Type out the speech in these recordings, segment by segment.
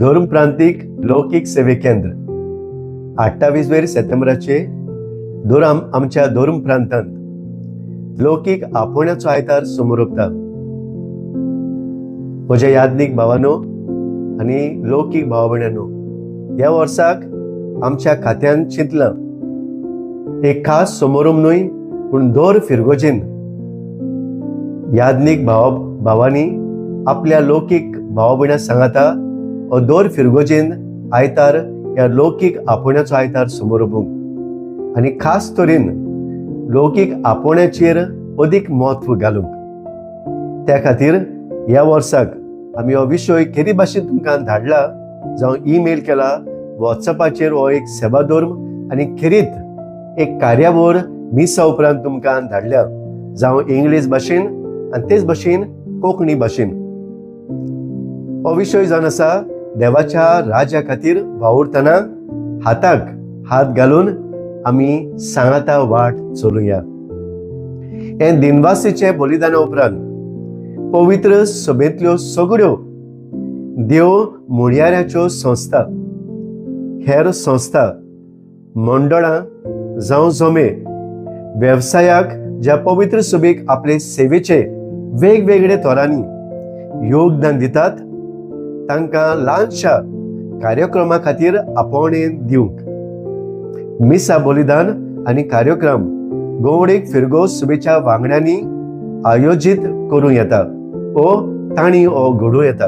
धर्म प्रांतीक लौकीक सेवे केंद्र 28 सप्टेंबराचे धोराम आमच्या धर्म प्रांतांत लौकीक आपोवण्याचो आयतार समोर उरता। म्हज्या याज्ञीक भावानो आनी लौकीक भाव भयणांनो, ह्या वर्साक आमच्या खात्यान चिंतलां एक खास समारंभ न्हय पूण दर फिरगोजेन याज्ञीक भावांनी आपल्या लौकीक भाव भयणां सांगाता हो दर फिरगोजेन आयतार ह्या लौकीक आपोवण्याचो आयतार समोर उबूंक आनी खास तरेन लौकीक आपोवण्याचेर अदीक म्हत्व घालूंक। त्या खातीर ह्या वर्साक आमी हो विशय केरी भाशेन तुमकां धाडला, जावं ईमेल केला, वॉट्सएपाचेर हो एक सेवाधर्म आनी खेरीत एक कार्यावळ मिसा उपरांत तुमकां धाडल्या, जावं इंग्लीश भाशेन आनी तेच भाशेन कोंकणी भाशेन। हो विशय जावन आसा देवाच्या राज्या खातीर वावुरतना हाताक हात घालून आमी सांगाता वाट चलुया। हें दिनवासीचे बलिदाना उपरांत पवित्र सभेंतल्यो सगळ्यो देव मुळयाऱ्याच्यो संस्था, हेर संस्था, मंडळां जावं जमे वेवसायाक ज्या पवित्र सभेक आपले सेवेचे वेगवेगळे तरांनी योगदान दितात तांकां ल्हानशा कार्यक्रमा खातीर आपोवणें दिवंक मिसा बलिदान आनी कार्यक्रम गोवडीक फिरगो सभेच्या वांगड्यांनी आयोजीत करूं येता ओ तांणी हो घडोवं येता।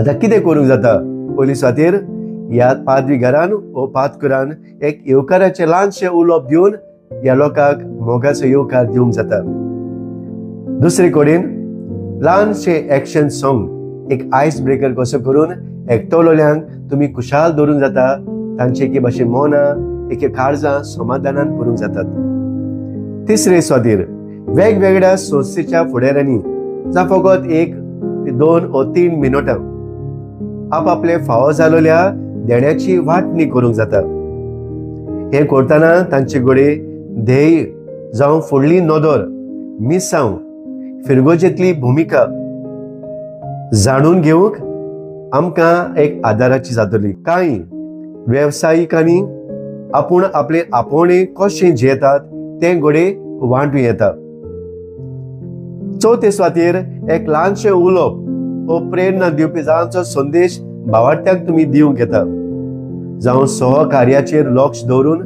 आतां कितें करूंक जाता? पयली सुवातेर ह्या पादविगारान ओ पादकुरान एक येवकाराचें ल्हानशें उलोवप दिवन ह्या लोकांक मोगाचो येवकार दिवंक जाता। दुसरे कडेन ल्हानशें एक्शन सॉंग एक आयस ब्रेकर कसो करून एकटोलोल्यांक तुमी खुशाल दवरूंक जाता, तांचे एके भाशेन मनां एके काळजां समाधानान करूंक जातात। तिसरे सुवातेर वेगवेगळ्या संस्थेच्या फुडाऱ्यांनी जावं फकत 1, 2 ओ 3 मिनटां आपआपले फावो जालोल्या देण्याची वांटणी करूंक जाता। हें करतना तांचे कडेन ध्येय जावं फुडली नदर, मिसांव, फिरगोजेंतली भुमिका जाणून घेवंक आमकां एक आदाराची जातली। कांय वेवसायिकांनी आपूण आपले आपोवणें कशें जियेतात तें घडये वांटूं येता। चवथे सुवातेर एक ल्हानशें उलोवप हो प्रेरणा दिवपी जांचो संदेश भावार्थ्यांक तुमी दिवंक येता, जावं सहकार्याचेर लक्ष दवरून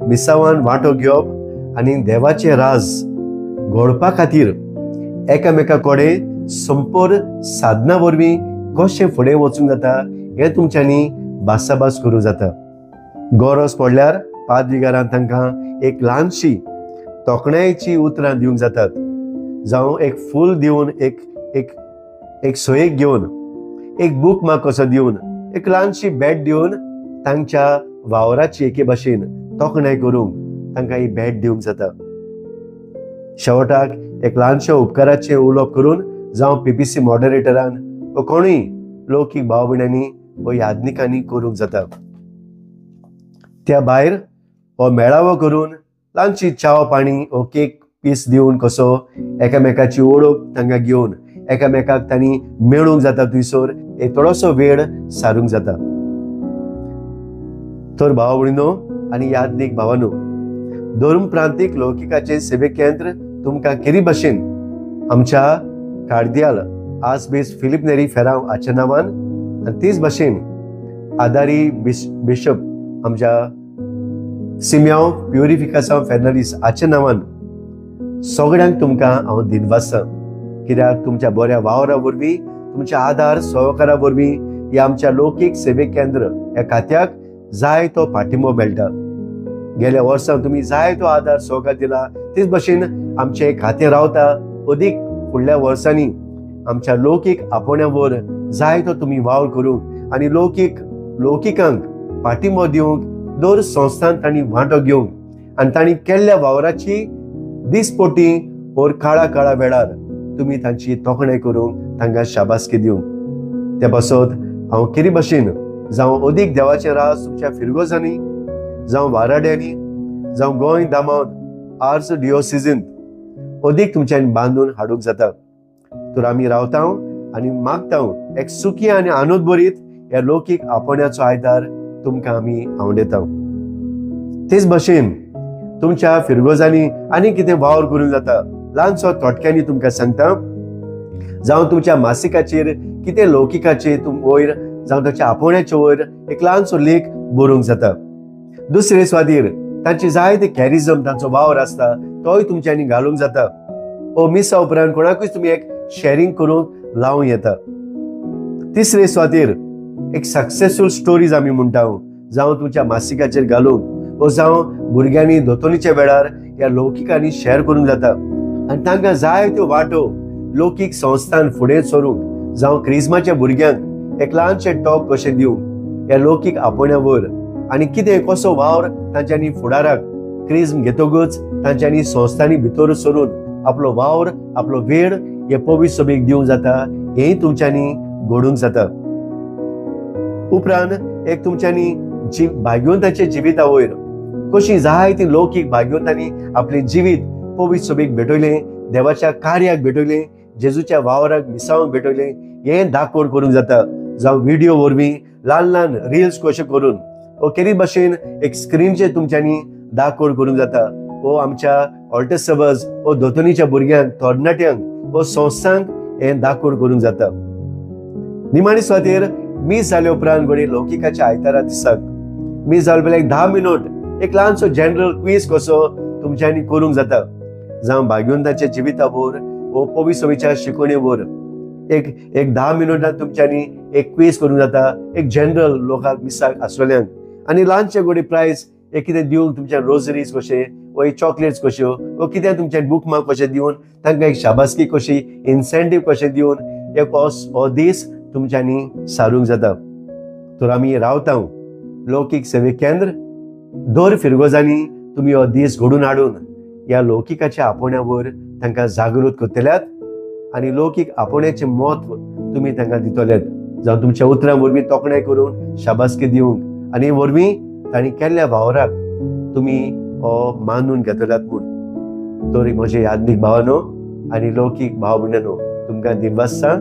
मिसावान वांटो घेवप आनी देवाचें राज घडपा खातीर एकामेका कडेन संपर्क साधना वरवीं कशें फुडें वचूंक जाता हें तुमच्यांनी भासाभास करूंक जाता। गरज पडल्यार पादविगारान तांकां एक ल्हानशी तोखणायेची उतरां दिवंक जातात, जावं एक फूल दिवन, एक एक एक सोयेक घेवन, एक बूक मार्क कसो दिवन, एक ल्हानशी भेट दिवन तांच्या वावराची एके भाशेन तोखणाय करूंक तांकां ही भेट दिवंक जाता। शेवटाक एक ल्हानशें उपकाराचें उलोवप करून जावं पीपीसी मॉडरेटरान वा कोणूय लौकीक भाव भयणांनी वा याज्ञिकांनी करूंक जाता। त्या भायर हो मेळावो करून ल्हानशी च्याव पाणी हो केक पीस दिवन कसो एकामेकाची ओळख तांकां घेवन एकामेकाक तांणी मेळूंक जाता, थंयसर एक थोडोसो वेळ सारूंक जाता। तर भाव भयणीनो आनी याज्ञीक भावानो, धर्म प्रांतीक लौकिकाचें सेवे केंद्र तुमकां केरी भाशेन आमच्या कार्दियाल आर्चबिशप फिलीप नेरी फेरांव हाच्या नांवान आनी तेच भाशेन आदारी बिशप आमच्या सिम्यांव प्युरिफिकासांव फेर्नांडीस हाच्या नांवान सगळ्यांक तुमकां हांव दिनवासा, कित्याक तुमच्या बऱ्या वावरा वरवीं, तुमच्या आदार सहकारा वरवीं ह्या आमच्या लौकीक सेवे केंद्र ह्या खात्याक जाय तो पाठिंबो मेळटा। गेल्या वर्सां तुमी जाय तो आदार सहकार दिला, तेच भाशेन आमचें खातें रावता अदीक फुडल्या वर्सांनी आमच्या लौकीक आपोवण्यावर जाय तो तुमी वावर करूंक आनी लौकिकांक पाठिंबो दिवंक दर संस्थान तांणी वांटो घेवंक आनी तांणी केल्ल्या वावराची दिसपटी और काळा काळा वेळार तुमी तांची तोखणाय करूंक तांकां शाबासकी दिवंक। त्या पासत हांव केरी भाशेन जावं अदीक देवाचें राज तुमच्या फिरगोजांनी, जावं वाराड्यांनी, जावं गोंय दामांत आर्च डिओसिजींत अदीक तुमच्यान बांदून हाडूंक जाता। तर आमी रावता आनी मागता एक सुखी आनी आनंद भरीत ह्या लौकीक आपोवण्याचो आयतार तुमकां आमी आवडयता. तेच भशेन तुमच्या फिरगोजांनी आनी कितें वावर करूंक जाता, ल्हानसो थोटक्यांनी तुमकां सांगता. जावं तुमच्या मासिकाचेर कितें लौकिकाचेर वयर जावं ताच्या आपोवण्याचे वयर एक ल्हानसो लेख बरोवंक जाता. दुसरे स्वादीर तांची जायते कॅरिजम तांचो वावर आसता तोय तुमच्यांनी घालूंक जाता. ओ मिसा उपरांत कोणाकूच तुमी एक शॅरींग करूंक लावूं येता. तिसरे स्वातीर एक सक्सेसफूल स्टोरीज आमी म्हणटा, जावं तुमच्या मासिकाचेर घालूंक ओ जावं भुरग्यांनी दोतोनीच्या वेळार ह्या लौकिकांनी शॅर करूंक जाता. आनी तांकां जायत्यो वाटो लौकीक संस्थान फुडें सरूंक जावं क्रिज्माच्या भुरग्यांक एक ल्हानशें टॉक कशें दिवंक ह्या लौकीक आपोवण्या वयर आनी कितें कसो वावर तांच्यांनी फुडाराक क्रिज्म घेतकूच तांच्यांनी संस्थांनी भितर सरून आपलो वावर आपलो वेळ हे पवित्र सभेक दिवंक जाता, हेंय तुमच्यांनी घडूंक जाता. उपरांत एक तुमच्यांनी भाग्यवंताच्या जिविता वयर कशी जायती लौकीक भाग्यवंतांनी आपलें जिवीत पवित्र सभेक भेटयलें, देवाच्या कार्याक भेटयलें, जेजूच्या वावराक मिसावंक भेटयलें, हें दाखोवण करूंक जाता. जावं व्हिडियो वरवीं ल्हान ल्हान रिल्स कशें करून ओ केरी भाशेन एक स्क्रीनचेर तुमच्यांनी दाखोवण करूंक जाता. ओ आमच्या ऑल्टसबज ओ दोतोनीच्या भुरग्यांक तरणाट्यांक ओ संस्थांक हें दाखोवण करूंक जाता. निमाणी सुवातेर मीस जाले उपरांत घडये लौकिकाच्या आयतारा दिसाक मीस जाले उपरांत एक 10 मिनट एक ल्हानसो जनरल क्वीज कसो तुमच्यांनी करूंक जाता. जावं भाग्यवंताच्या जिविता वयर ओ पवित्र सभेच्या शिकवणे वयर एक एक 10 मिनटां तुमच्यांनी एक क्वीज करूंक जाता, एक जनरल लोकांक मिसाक आसलेल्यांक. आनी ल्हानशे घडये प्रायज एक कितें दिवंक तुमच्या रोजरीज कशें वो एक चॉकलेट्स कश्यो वो कितें तुमच्या बूक मार्क कशें दिवन तांकां एक शाबासकी कशी इन्सेंटीव कशें दिवन एक हो दीस तुमच्यांनी सारूंक जाता. तर आमी रावता लौकीक सेवे केंद्र दर फिरगोजांनी तुमी हो दीस घडून हाडून ह्या लौकिकाच्या आपोवण्या वयर तांकां जागृत करतल्यात आनी लौकीक आपोवण्याचें म्हत्व तुमी तांकां दितल्यात. जावं तुमच्या उतरां वरवीं तोखणाय करून शाबासकी दिवंक आनी वरवीं तांणी केल्ल्या वावराक तुमी हो मानून घेतल्यात म्हूण. तर म्हजे यादनीक भावानो आनी लौकीक भाव भयणांनो तुमकां दिनवासता.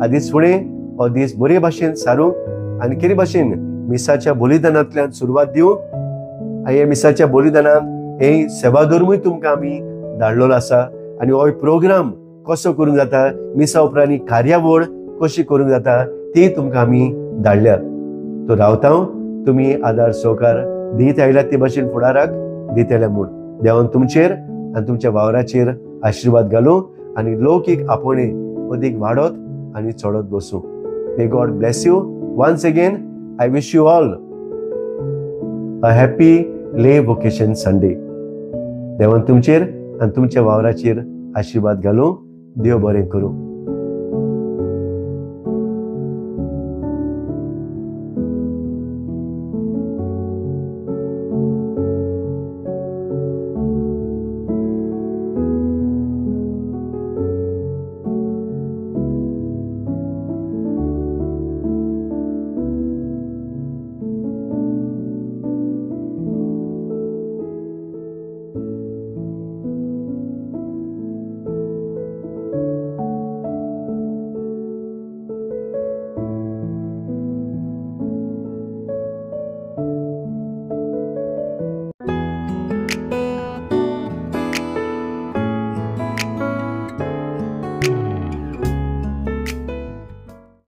आदींच फुडें हो दीस बरे भाशेन सारूंक आनी केरी भाशेन मिसाच्या बलिदानांतल्यान सुरवात दिवंक आनी ह्या मिसाच्या बलिदानांत हे सेवाधर्मूय तुमकां आमी धाडलेलो आसा. आनी हो प्रोग्राम कसो करूंक जाता, मिसा उपरांत कार्यावळ कशी करूंक जाता ती तुमकां आमी धाडल्या. तर रावता तुमी आदार सहकार दीत आयल्यात ते भाशेन फुडाराक दितले म्हूण देवान तुमचेर आनी तुमच्या वावराचेर आशिर्वाद घालूं आनी लौकीक आपोवणें अदीक वाडत आनी चडत बसूं. May God bless you. Once again, I wish you all a happy Lay Vocation Sunday. देवान तुमचेर आनी तुमच्या वावराचेर आशिर्वाद घालूं. देव बरें करूं.